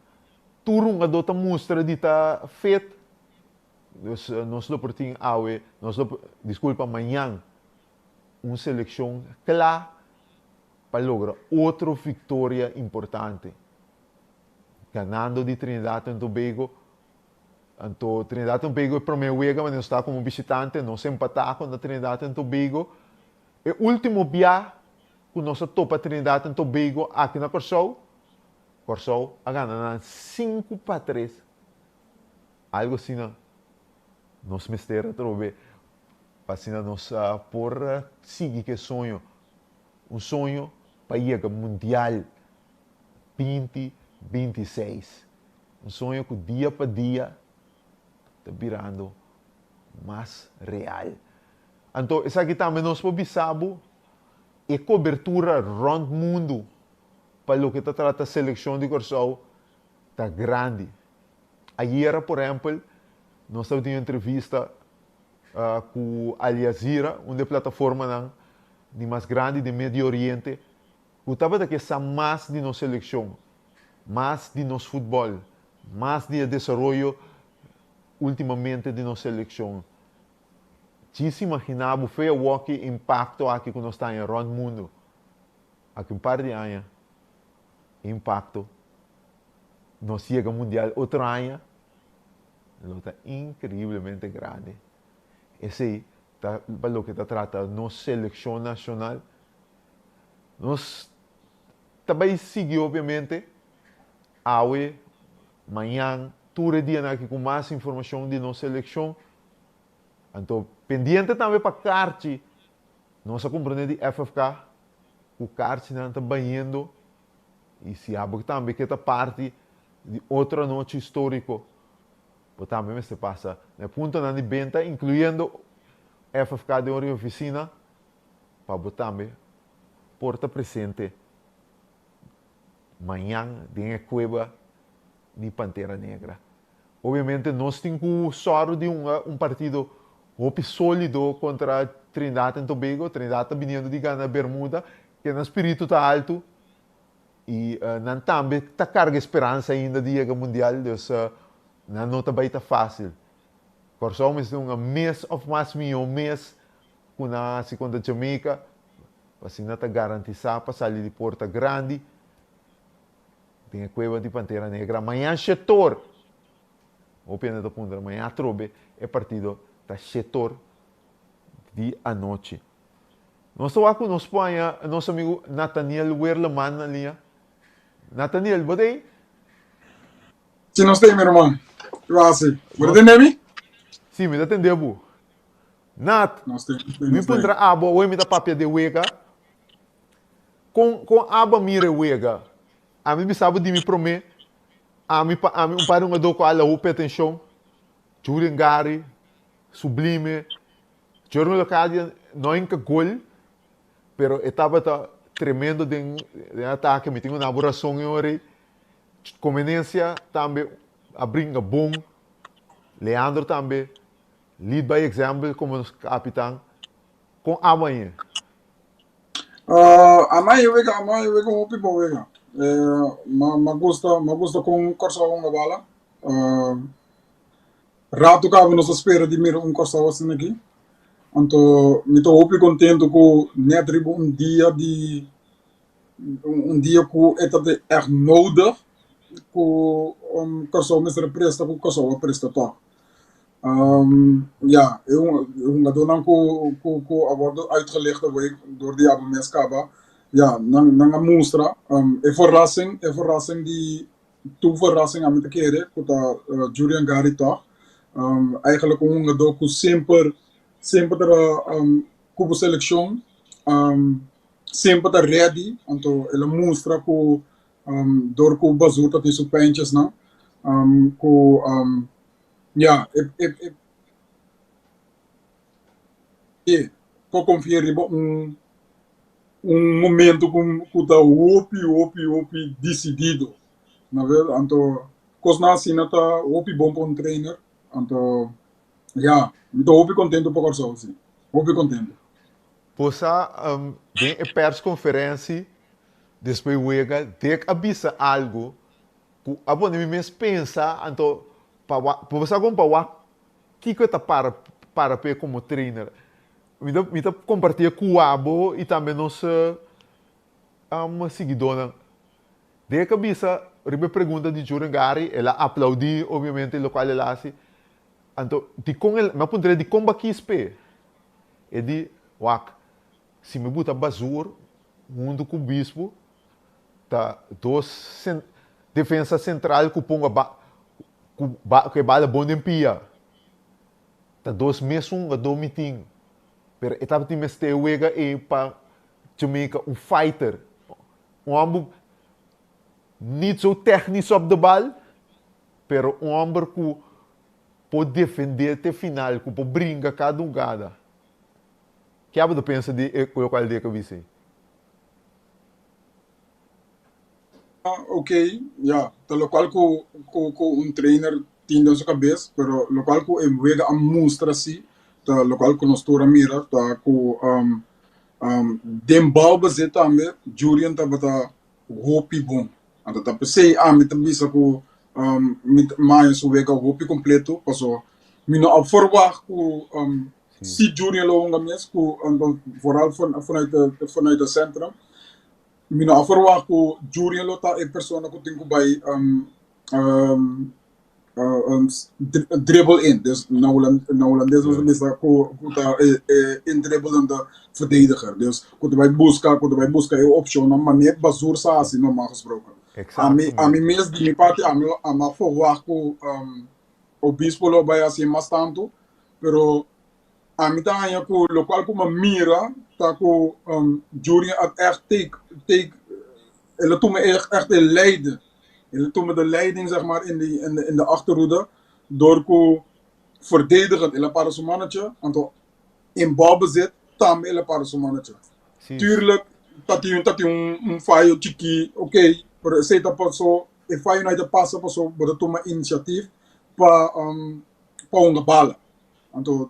Tur hungador ta mustra di ta fit. Dus nos lo por tin awe, nos lo por, disculpa, mañan un seleccion cla pa logra otro victoria importante. Ganando di Trinidad and Tobago, anto Trinidad and Tobago e prome wega manera nos ta como bishitante, nos empata contra Trinidad and Tobago. E ultimo bia cu nos a topa Trinidad and Tobago aki na Corsou, Corsou a gana nan 5-3. Algo asina nos mester atrobe pa asina nos por sigui ku e soño, un soño pa yega Mundial 2026, un soño ku dia pa dia ta birando mas real. Anto esaki tambe nos por bisa bo e kobertura rònt mundu pa loke ta trata selekshon di Kòrsou ta grandi. Ayera, por ehempel, nos tabatin un entrevista ku Al Jazeera, un di e plataformanan di mas grandi den Medio Oriente, ku tabata ke sa mas di nos selekshon, mas di nos futbòl, mas di e desaroyo ultimamente di nos selekshon. Djis imaginá bo fe awor ki impakto aki ku nos ta haña rònt mundu. Aki un par di aña, e impakto nos yega mundial otro aña lo ta increiblemente grandi. Esey ta pa loke ta trata nos seleccion nacional. Nos ta bay sigui obviamente awe, mañan, tur e dianan aki cu mas informacion di nos seleccion. Anto pendiente tambe pa karchi. Nos a comprende di FFK cu karchinan ta bayendo. I si abo tambe ke ta parti di otro anochi historico, bo tambe mester pasa na e puntonan di benta, incluyendo FFK den ora di oficina, pa bo tambe por ta presente mañan den e cueba di Pantera Negra. Obviamente nos tin cu sòru di hunga un partido hopi solido contra Trinidad en Tobago. Trinidad ta biniendo di gana Bermuda, ke nan spiritu ta altu y nan tambe ta carga e speransa ainda di yega Mundial, dus nan no ta bay ta facil. Kòrsou mester hunga mes of mas mihó mes ku nan a hasi kontra Jamaica, pa asina ta garantisa pa sali di porta grandi. Den e kueba di Pantera Negra mañan shetor. Hopi hende ta puntra mañan atrobe e partido ta shetor di anochi. Nos ta wak ku nos por haña nos amigu Nathaniel Werleman na liña. Nathaniel, bo ta ei? Si nos ta ei mi ruman. Rasi, bo ta tende mi? Si, mi ta tende bo. Nat, mi puntra abo awe mi ta papia de wega. Kon kon abo a mira e wega? Ami bisa bo di mi promé, ami pa ami un par di hungadó ku a la hopi atenshon, Julian Gary, Sublime, Jeremy Locadia no hinka gol, pero e tabata tremendo den den atake, mi tin un abo rason e ora ei. Comenencia tambe a bringa bon, Leandro tambe lead by example komo nos kapitan. Kon abo a yega? Uh, a mi wega, a mi wega hopi bon wega. Eh, ma, ma gusta, ma gusta kon Kòrsou hunga bala. Uh, rato kaba nos a spera di mira un Kòrsou asina aki. Anto mi ta hopi kontentu ku net riba un dia di un dia ku e ta echt nodig ku um, Kòrsou mester a presta ku Kòrsou a presta tòg. Um, ja, e hungadónan ku, ku, ku a wòrdu uitgelicht away dor di abo mes kaba, ja, nan, nan a mustra um, e verrassing, e verrassing di, tur verrassing ami ta kere ku ta uh, Julian Gary tòg. Um, eigenlijk un hungadó ku semper, semper ta um, ku bo selekshon, um, semper ta ready, anto el a mustra ku um, dor ku Bazoer ta tin su pijntjesnan, um, ku um, Ja, e, e, e, e por confia riba un, un momento ku, ku ta hopi, hopi, hopi decidido. Na ver, anto, kosnan asina ta hopi bon pa un trainer. Anto, ja, mi ta hopi contento pa Kòrsou, si. Hopi contento. Bo sa, um, den e persconferentie, despues wega, Dick a bisa algo Ku a pone mi mes pensa anto pa wak, bo sa kon pa wak kiko e ta para para p'e komo trainer. Mi ta mi ta kompartié ku abo i tambe nos siguidónan. Den e kabisa riba e pregunta di Juren Gary, el a aplaudí obviamente lokual el a hasi. Anto dikon el, mi a puntr'é dikon bo a kis p'e? E di, wak, si mi buta Bazoer huntu ku Bispo, Ta dos defensa central cu ponga ba cu ba cu e bala bon den pia. Ta dos mesun hungador mi tin. Pero e tabatin mester wega ei pa Jamaica un fighter. Un homber niet zo technisch op de bal, pero un homber cu por defende te final, cu por bringa cada hugada. Ke abo ta pensa di e locual di e cabisa ei? Ok, ya, ta locual cu cu cu un trainer tin den su cabes, pero locual cu e wega a mustra si, ta locual cu nos tur a mira, ta cu um, um, den balbezit tambe Jurien tabata hopi bon. Anto ta p'esei ami ta bisa cu um, mi ta maya su wega hopi completo, paso mi no a verwacht cu um, Si Junior lo hunga mes ku vooral vanuit de vanuit de centrum. Mi no a verwacht ku Junior lo ta e persona ku tin ku bai um, um, um, dribbel in. Dus na Holand na Holandes nos ta bisa ku ku ta e e indribbelende verdediger. Dus ku ta bai buska ku ta bai buska e opshonnan manera Bazoer sa hasi normaal gesproken. Ami ami mes di mi parti ami ami a verwacht ku um, Obispo lo bai hasi mas tantu, pero ami ta haña ku lokual ku mi a mira ta ku Jurgen a ègt take take el a tuma ègt e leiding, el a tuma de leiding zeg maar in de in de in de achterhoede dor ku verdedigend el a para su mannetje, anto in balbezit tambe el a para su mannetje. Tuurlijk ta tin ta tin un fayo chikí oké, pero esei ta paso E fayo no ta pasa paso bo ta tuma initiatief pa pa hunga bala. Anto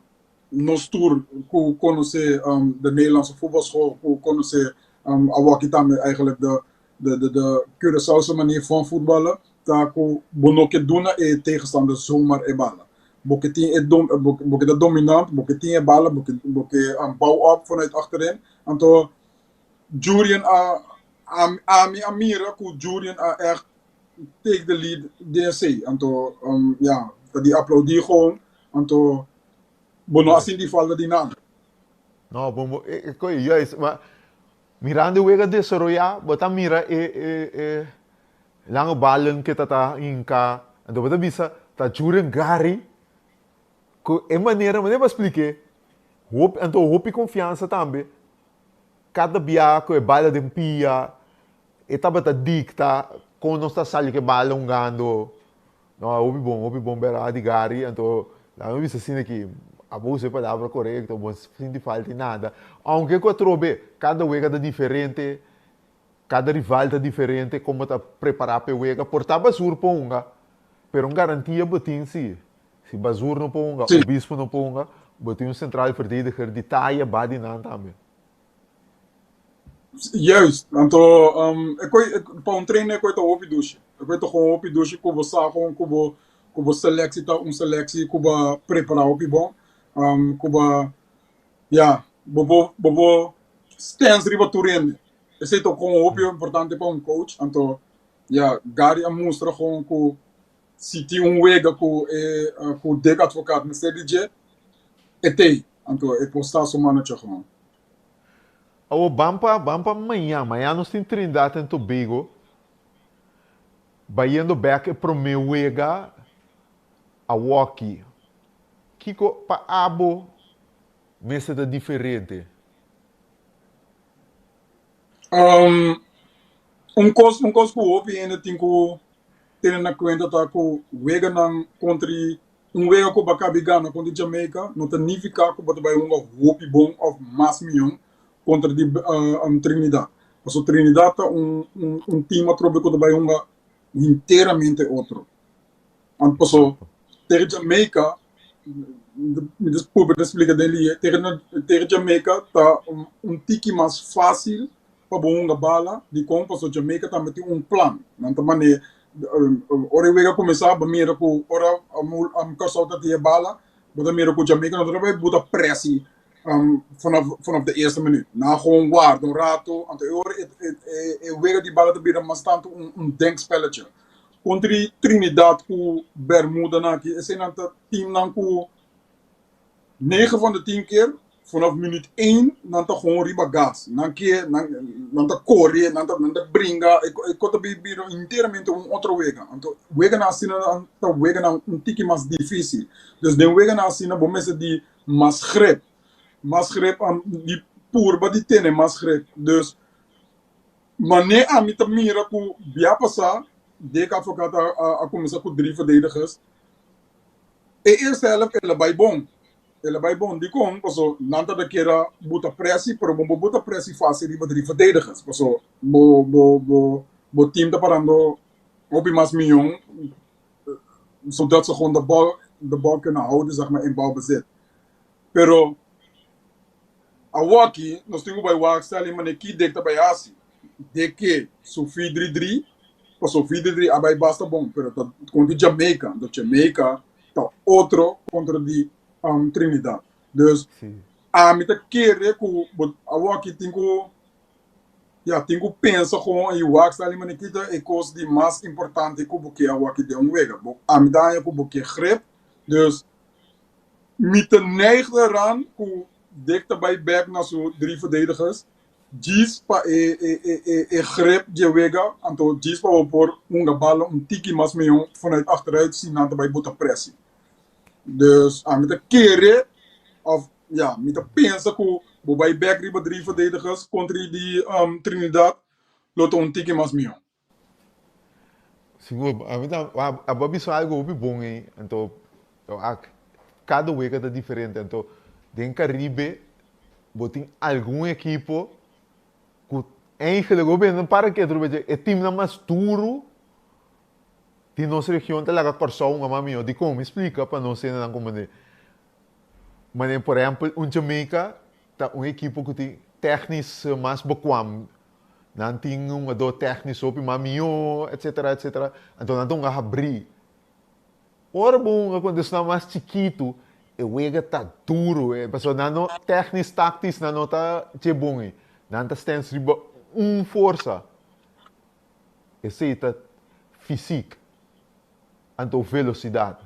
nos tur ku konosé de Nederlandse voetbalschool, ku konosé awaki tambe eigenlijk de de de de Curaçaose manier van voetballen, ta ku bo no ke duna e tegenstander zomaar e bala. Bo ke tin e dom bo ke ta dominant, bo ke tin e bala, bo ke bo ke bouw op vanuit achterin. Anto Jurien a ami a mira ku Jurien a ègt take the lead den esei. Anto ya, ta di aplaudí gewoon, anto bo no a sinti falta di nada. No, bo bo e koe juist, ma mirando e wega desaroyá, bo ta mira e e e lange ballen ke ta ta hinka, anto bo ta bisa ta Juren Gary ku e manera, manera bo a splik'é, hopi, anto hopi konfiansa tambe, kada bia ku e bala den pia, E tabata dicta con nos ta sali cu e bala hungando. No, hopi bon, hopi bon bera di Gary. Anto, laga mi bisa asina aki, abo usa e palabra corecto, bo no sinti falta di nada. Aunke cu atrobe, cada wega ta diferente, cada rival ta diferente, con bo ta prepara pa e wega. Por ta Basur por hunga, pero un garantia bo tin si, si Basur no por hunga, Obispo no por hunga, bo tin un central verdediger di taya ba di nan tambe. Juist, anto e koi pa un trainer e koi ta hopi dushi. E koi ta gewoon hopi dushi ku bo sa gewoon ku bo ku bo selectie ta un selectie ku bo a prepara hopi bon. Ku bo a ya bo por bo por stens riba tur hende. Esei ta gewoon hopi importante pa un coach. Anto ya Gary a mustra gewoon ku si tin un wega ku e ku Dick Advocaat mester di dje e t'ei. Anto e por sta su manager gewoon. Awor ban pa ban pa mañan. Mañan nos tin Trinidad en Tobago bayendo bek e prome wega awoki. Kiko pa abo mester ta diferente? Un kos un kos ku hopi hende tin ku tene na kuenta ta ku weganan kontra Un wega ku bo a kabi gana kontra Jamaica no ta nifiká ku bo ta bai hunga hopi bon òf mas mion kontra di Trinidad. Pasobra Trinidad ta un un tim atrobe ku ta bai hunga hinteramente otro. Anto pasobra tegen Jamaica, mi ta purba ta splika den lihe, tegen Jamaica ta un tiki mas fásil pa bo hunga bala. Dikon? Pasobra Jamaica tambe tin un plan. Nan ta manera Ora e wega kuminsá bo mira ku ora Kòrsou ta tin e bala bo ta mira ku Jamaica no ta bai buta presi vanaf vanaf de eerste minuut. Nan a gewoon warda un rato anto e ora e wega di bala ta bira mas tantu un denkspelletje. Kontra di Trinidad ku Bermuda nan aki eseinan ta teamnan ku Negen van de tien keer, vanaf minuut één, nan ta gewoon riba gas. Nan ke, nan, nan ta kore, nan ta, nan ta bringa. E, e kos ta bi bira enteramente un otro wega. Anto, weganan asina nan ta weganan un tiki mas difícil. Dus den weganan asina bo mester di mas grip. Mas grip, di purba di tene mas grip. Dus, mane ami ta mira ku bia pasá, Dick Advocaat a, a, a kuminsá ku drie verdedigers. E eerste helft el a bai bon. El a bai bon. Dikon? Paso nan tabata kier a buta presi, pero bo no por buta presi fácil riba drie verdedigers. Paso bo bo bo bo team ta parando hopi mas mion zodat ze gewoon de bal de bal kunnen houden zeg maar in balbezit. Pero awoki nos tin ku bai wak Stanley manera ki Dick ta bai hasi. Dick ke su 4-3-3, paso 4-3-3 a bai basta bon, pero ta kontra Jamaica, anto Jamaica ta otro kontra di Trinidad. Dus ami ta kere ku bo awoki tin ku ya tin ku pensa gewoon i wak Stanley manera ki ta e kos di mas importante ku bo ke awoki den un wega. Bo ami ta haña ku bo ke grip, dus Mi ta neig eraan ku Dick ta bai bek na su drie verdedigers djis pa e e grip dje wega, anto djis pa bo por hunga bala un tiki mas mihó vanuit achteruit si nan ta bai bota presi. Dus ami ta kere of ya mi ta pensa ku bo bai bek riba drie verdedigers kontra di Trinidad lo ta un tiki mas mihó. Sigur, ami ta, abo a bisa algo hopi bon ei, anto a kada wega ta diferente, anto den Caribe bo tin algun ekipo ku eigenlijk bo bende para ke otro bechi e teamnan mas duru di nos region ta laga Kòrsou hunga mas mihó. Dikon? Mi splika pa nos hendenan komprende. Manera por ehèmpel un Jamaica ta un ekipo ku tin tèknis mas bekwam. Nan tin un hungadó tèknis hopi mas mihó, etsetera, etsetera. Anto nan ta hunga habrí. Ora bo hunga kontra esnan mas chikitu, e wega ta duru, e pasobra nan no tèknis, táktis nan no ta dje bon ei. Nan ta stèns riba un forsa. Esei ta. Fysiek. Anto velocidad.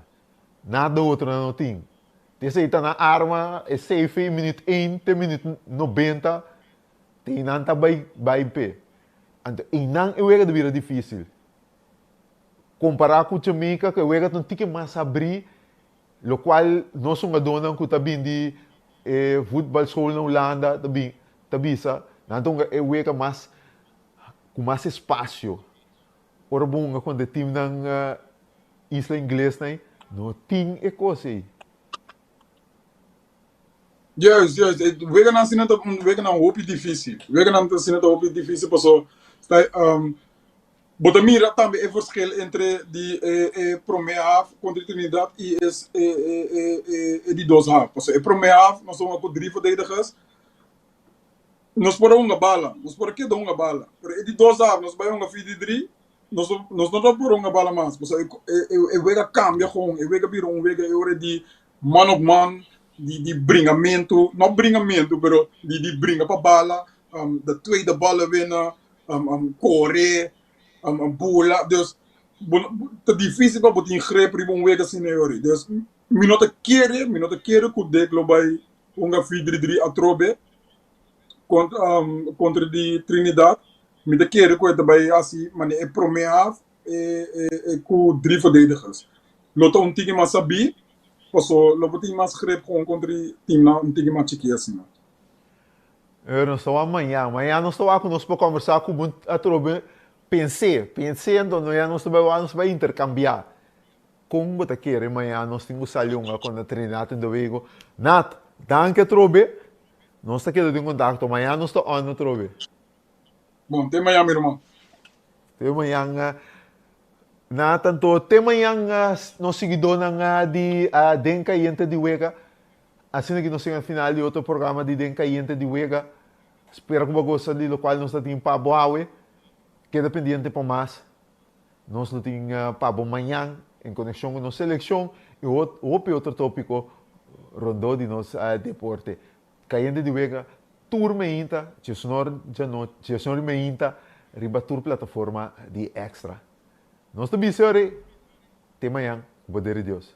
Nada otro nan no tin. Esey ta nan arma, e safe minuut 1 te minuut 90, te nan ta bay bay p'e. Anto eynan e wega ta bira dificil. Compara cu Jamaica cu e wega ta un tiki mas habri, locual nos hungadornan cu ta bin di e voetbalschool na Hulanda ta bin ta bisa, nan ta hunga e wega mas cu mas espacio. Ora bo hunga contra e teamnan Isla Inglesnan ei, no tin e cos ei. Juist, juist. E weganan asina ta un weganan hopi difícil. Weganan asina ta hopi difícil paso sta bo ta mira tambe e verschil entre di e e prome half kontra Trinidad i es e e e e e di dos half. Paso e prome half nos a hunga ku drie verdedigers. Nos por a hunga bala, nos por a keda hunga bala, pero e di dos half nos bai hunga 4-3, nos nos no ta por hunga bala mas, pasobra e e e wega cambia gewoon, e wega bira un wega e ora di man op man, di di bringamentu, no bringamentu pero di di bringa pa bala, de tweede ballen winnen, core, bula, dus bo ta dificil pa bo tin grip riba un wega asina e ora, dus mi no ta kere, mi no ta kere cu Dick lo bai hunga 4-3-3 atrobe kontra um, kontra di Trinidad. Mi ta kere ku e ta bai hasi mane e prome half e, e, e ku drie verdedigers. Lo ta un tiki mas sabí, paso lo bo tin mas grip gewoon kontra di teamnan un tiki mas chikí asina. Eh, nos ta wak mañan. Mañan nos ta wak ku nos por kombersá ku bo atrobe pens'é. Pens'é anto no ya nos ta bai wak, nos ta bai interkambiá. Kon bo ta kere mañan nos tin ku sali hunga kontra Trinidad en Tobago? Nat, danki atrobe. Nos ta keda den kontakto. Mañan nos ta on atrobe. Bon, te mañan mi ruman. Te mañan. Nat, anto te mañan nos siguidónan di Den Kayente di Wega. Asina ki nos yega na final di otro programa di Den Kayente di Wega. Spera ku bo a gosta di lokual nos ta tin pa bo awe. Keda pendiente pa mas. Nos lo tin pa bo mañan en konekshon ku nos selekshon i hopi otro tópiko rondó di nos deporte. Kayente di wega tur meinta, diesnor djanochi, diesnor di meinta riba tur plataforma di Extra. Nos ta bisa ora ei, te mañan, ku poder di Dios.